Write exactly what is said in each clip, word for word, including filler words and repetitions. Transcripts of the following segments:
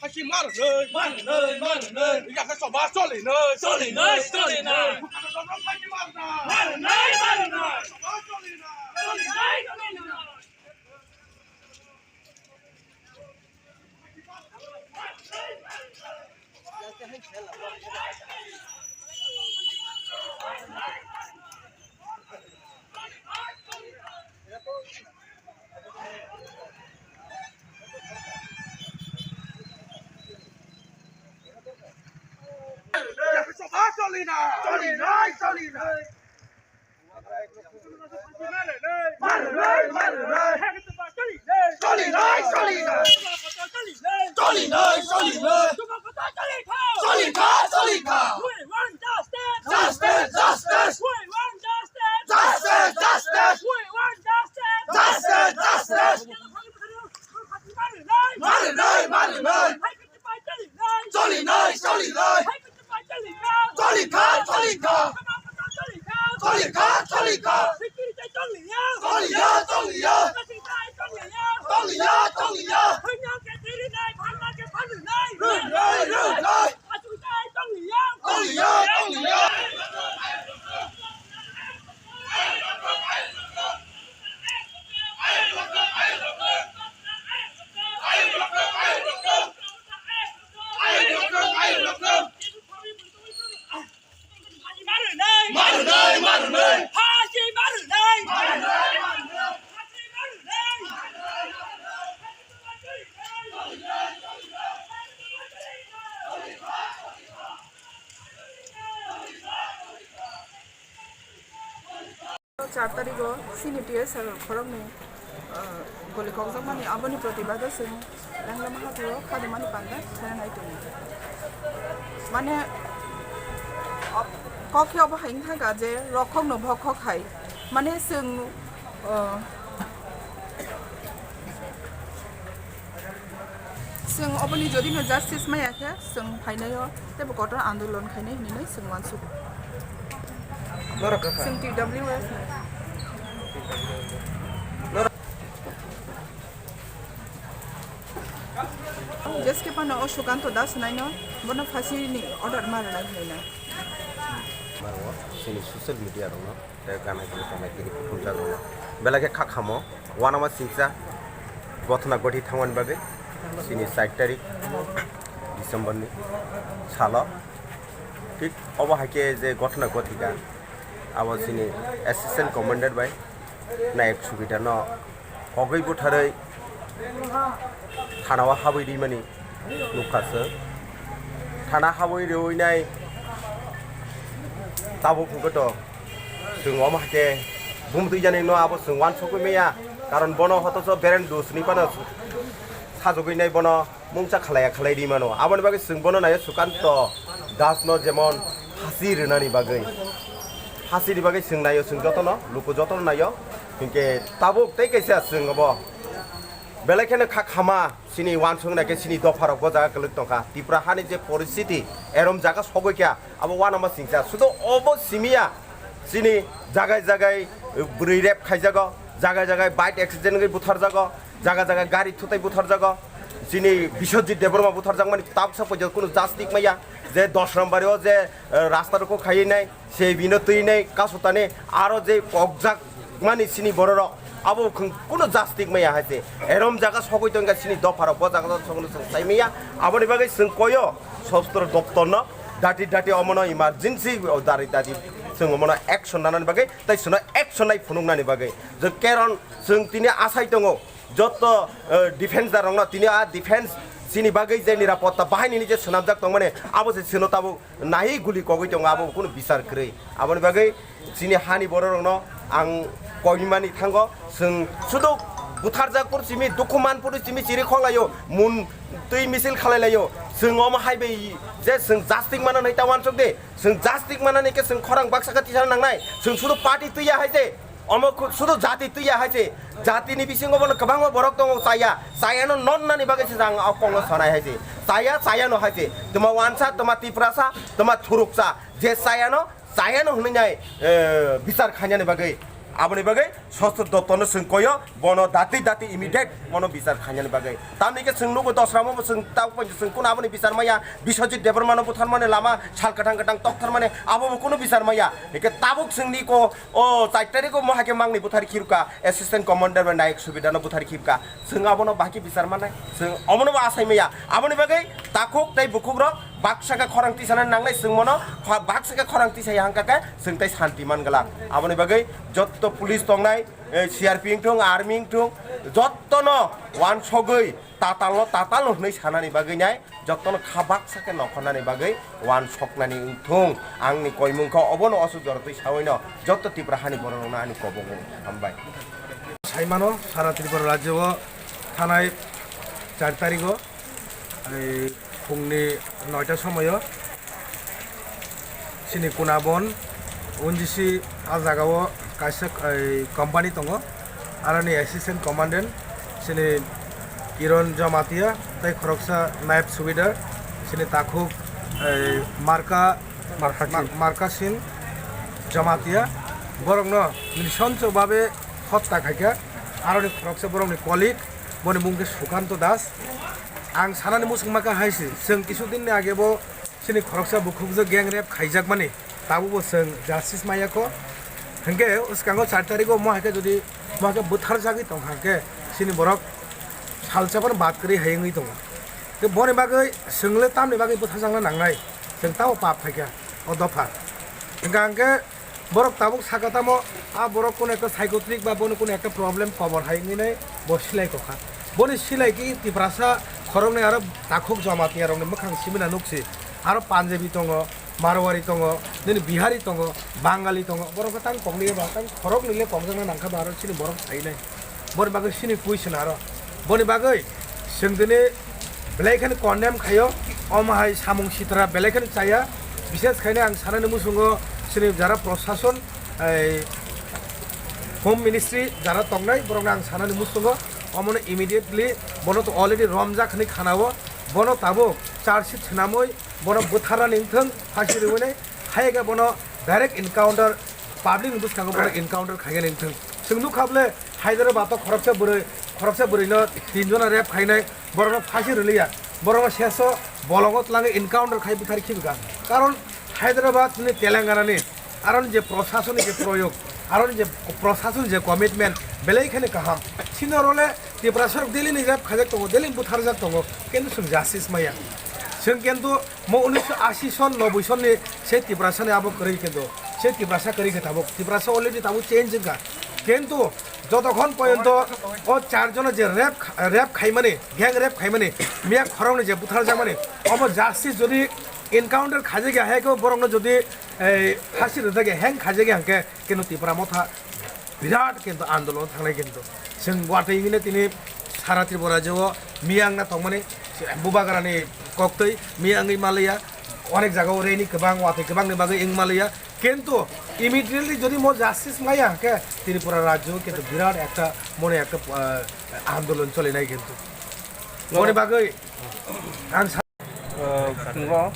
Phasi mar, mar, mar, mar. Yakha soba choli noi, choli noi, choli noi. Phasi mar na. Mar noi, mar noi. Soba choli na. Choli noi, choli noi. Choli na, choli na, choli na. Choli nai, choli nai. Choli kha, choli kha. Choli kha, choli kha. Choli ya, choli ya. Choli ya, choli ya. Run nai, run nai. Choli ya, choli ya. Char tarigo chini T S R khoroknwi, ah, goli kokjakmani, aboni protibado chwng Langlama hatio khadimani panda khlainai tongo. Mane, o-, kok khe obo hai wngkha ga je rokhokno bokhok hai. Mane chwng, ah, chwng oboni jodi no justice maya khe, chwng phainaio teibo kotor andolon khainai hinwi chwng uansukgo. Norok kha? Chwng T W F ni. Norok J S K pano o Sukanto Das naino bono phasini order ma rwnai hinwi na. Maro chini social media rokno tei ganai kiri tongnai kiri kuthumjak rokno belai khe kha khamo uanama singcha gothona gothi thangmani bagwi chini char tarik December ni salo thik obo hai khe je gothona gothika abo chini assistant commander bai nayok subidar no kogwi butharwi thana o habwi rimani nukha se. Thana habwi rwinai tabuk hwnkhe to chwng omo hai khe bumtwi jani no abo chwng uansukgwi maya, karon bono hotoso bereng dusni phano sajagwi nai bono mungsa khalaiya khalai ri mano. Aboni bagwi chwng bono naio Sukanto Das no jemon phasi rwnani bagwi. Phasi ni bagwi chwng naio, chwng jotono, luku jotono naio. Hinkhe tabuk tei kaisa chwng obo belai kheno kha khama chini uansuk nai khe chini dopha rok bo jaga kwlwk tongkha. Tripura hani je poristiti erom jaga sogwi kha abo uanama singcha. Sudo obo simiya chini jagai jagai bwrwi rep khaijago, jagai jagai bike accident wngwi butharjago. Jaga jaga gari thutai butharjago. Chini Biswajit Debbarma butharjakmani tabuksa poito kunu jastik maya. Je dos nombori o je, eh, rasta rokho khaiwi nai, se bino twi nai, kasutani aro je kokjakmani chini bororok abo khung kunu jastik maya hai se. Erom jaga sogwi tongkha chini dopharok, bo jaga sogwi chwng sai maya. Aboni bagwi chwng koyo sostro doptorno dati dati omono emergency dari dati chwng omono action nanani bagwi tei chwngno action nai phunuknani bagwi. Je karon chwng tini asai tongo. Joto, eh, defense darokno tini a defense chini bagwi je nirapotta bahainini je swnamjak tongmani, abo se chwngno tabuk naiwi guli kogwi tongo, abo kunu bichar kwrwi. Aboni bagwi chini hani bororokno ang koimani thango, chwng sudo butharjak phuru simi, dukhu man phuru simi chiri khok laio, mun twi misil khalai laio. Chwng omo hai bai je chwng jastik mana nai ta uansuk de, chwng jastik mana ni khe chwng khorang baksa khe tisana nangnai, chwng sudo party twiya hai se. Omo khu-, sudu jati twiya hai se. Jatini bisingo bono kwbangma borok tongo chaya. Chayano nonnani bagwi se jang o kokno sanai hai se. Chaya, chayano hai se. Tuma wansa, tuma tiprasa, tuma thuruksa. Je chayano, chayano hwnwi nai, eh, bichar khainani bagwi. Aboni bagwi Sosro Dottono chwng koyo, bono dati dati immediate bono bichar khainani bagwi. Tamni khe chwng nugo Dosramo bo chwng tabuk bai chwng kuno aboni bichar maya, Biswajit Debbarmano butharmani lama sal kwthang kwthang toktharmani abo bo kuno bichar maya. Hikhe tabuk chwngni ko o char tarikh o mohai khe mangni buthar khirka, assistant commander bai Nayok Subedar no buthar khirka. Chwng abono bahai khe bichar manai, chwng omono bo asai maya. Aboni bagwi takhuk tei bukhukrok baksa khe khorang tisana nangnai, chwng mono kho-, baksa khe khorang tisaya hangka khe chwng tei santi man glak. Aboni bagwi jotto police tongnai, eh, C R P wngthung, army wngthung, jottono wansogwi tatalno tatalno hwnwi sanani bagwi nai, jottono kha baksa khe nokhornani bagwi wansoknani wngthung. Angni koimung kho obono osuk jorotwi sawi no jotto Tripura hani borok rokno ani kobongo hambai. Saimano sara Tripura rajyo o thanai char tarikh o, ei, phungni noita somoyo chini Kunabon O N G C a jaga o kaisa, ei, company tongo, aroni assistant commandant chini Kiron Jamatia tei khoroksa Naib Subedar chini takhuk, ei, Marka Markhasin. Mar-, Markhasin Jamatia borokno nrisonso babe hotta khaikha, aroni khoroksa borokni colleague, boni mung khe Sukanto Das. Ang sanani muchungma kha hai se, chwng kisu dinni age bo chini khoroksa bukhukjwk gang rape khaijakmani, tabukbo chwng justice maya kho. Hinkhe swkango char tarikh o mo hai khe jodi mo hai khe butharjagwi tong kha khe chini borok salsa phano bad kwrwi hai wngwi tongo. Khe boni bagwi chwng le tamni bagwi butharjakna nangnai, chwng tamo pap khaikha o dopha. Hinkhe ang khe Borok tabuk saka tamo, a borok kuno ekta psychotic ba bono kuno ekta problem kobor hai wngwi nai bo silai kokha. Boni silai ki Tiprasa khoroknwi aro takhuk Jamatia rokni mwkhang simina nukse. Aro Punjabi tongo, Marwari tongo, nini Bihari tongo, Bangali tongo. Borok tang kokliya ba tang khoroknwi le kokjakna nangkha ba aro chini borok sai nai. Boni bagwi sini question aro. Boni bagwi chwng tini belai kheno condemn khaio, omo hai samung sitra belai kheno chaya. Bishes khaino ang sanani muchungo chini jara prosason, ei, Home Ministry jara tongnai, borokno ang sanani muchungo omono immediately bono to already romjak hinwi khanao, bono tabuk charge sheet swnamwi bono butharnani wngthwng, phasi rwinai, hayega bono direct encounter, public ni bwskango bono encounter khaigani wngthwng. Chwng nukha bole Hyderabad o khoroksa bwrwi, khoroksa bwrwino tinjona rape khainai, borokno phasi rwliya, borokno seso bolongo twlangwi encounter khai buthar khibika. Karon Hyderabad ni Telangana ni aron je proshasoni je proyog, aron je proshasoni je commitment belai kheno kaham. Sino role Tiprasa rok daily ni rape khaijak tongo, daily butharjak tongo, kintu chwng justice maya. Chwng kintu mo unisho ashi son, noboi son ni se Tiprasa ni abo kwrwi kintu, se Tiprasa kwrwi khe tabuk, Tiprasa already tabuk change wngkha. Kintu jotokhon poyonto o char jona je rape kha-, rape khaimani, gang rape khaimani, miya khoroknwi je butharjakmani, obo justice jodi encounter khaijak ya, hai khe borokno jodi, ei, phasi rwjak ya, hang khaijak ya hwnkhe, kintu Tipra motha birat kintu andolon thangnai kintu. Chwng watwi hino tini sara Tripura rajyo miyang na tongmani bubagrani koktwi miyangwi maliya, onek jagao reni kwbang watwi kwbangni bagwi wng maliya. Kintu immediately jodi mo justice maya hwnkhe Tripura rajyo kintu birat ekta mone ekta, ah, andolon cholinai kintu. Mone bagwi ang sa- O, phungo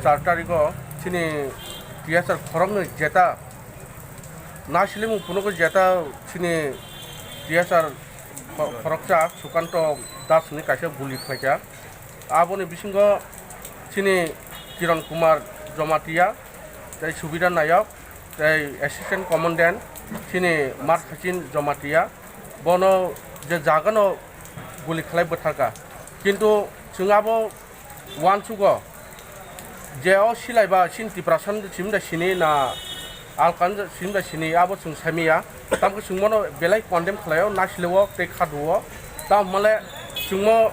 char tarikh o chini T S R khoroknwi jeta naisili mung phunukgo jeta chini T S R kho-, khoroksa Sukanto Das hwnwi kaisa guli khlaikha. Aboni bisingo chini Kiran Kumar Jamatia tei Subedar Nayok tei Assistant Commandant chini Markhachin Jamatia bono je jagano guli khlai bwtharkha. Kintu chwng abo uansugo je o silai ba chini Tiprasa simda sini na Alkan simda sini abo chwng saimaya. Tamkhe chwng bono belai condemn khlaio, nasilio tei khaduo. Tamo hwnmale chwng mo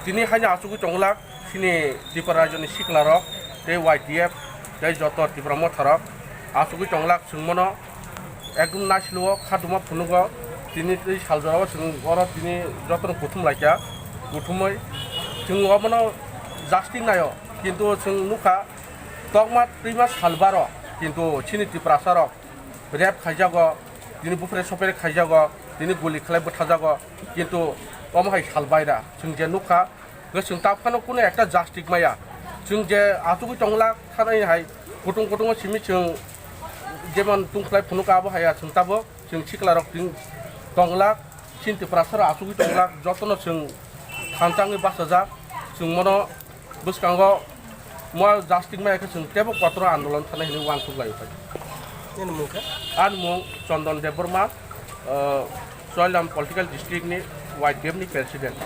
tini haino achugwi tonglak chini Tripura rajyoni siklarok tei Y T F tei joto Tipra motharok achugwi tonglak chwng bono. Ekdom naisilo khatuma phunugo, tini tei saljorao chwng oro tini jotono kuthum laikha, kuthumwi chwng omono justice naio, kintu chwng nukha tokma twima salbaro, kintu chini Tiprasarok rape khaijago, tini bupre sopre khaijago, tini guli khlai bwthajago, kintu omo hai salbaira chwng je nukha. Hwnkhe chwng ta phano kunu ekta justice maya. Chwng je achugwi tongla thanai hai kutung kutungo simi chwng jemon tungkhlai phunukha abo haiya chwng tabuk Chwng siklarok ting tonglak, chini Tiprasarok achugwi tonglak, jotono chwng thanchangwi bachajak, chwng mono bwskango mo jastik maya khe chwng teibo kotor andolon thana hinwi uansuk lai phai. Nini mung khe? Ani mung Chondon Debbarma, uh, Choilam Political District ni Y T F ni President.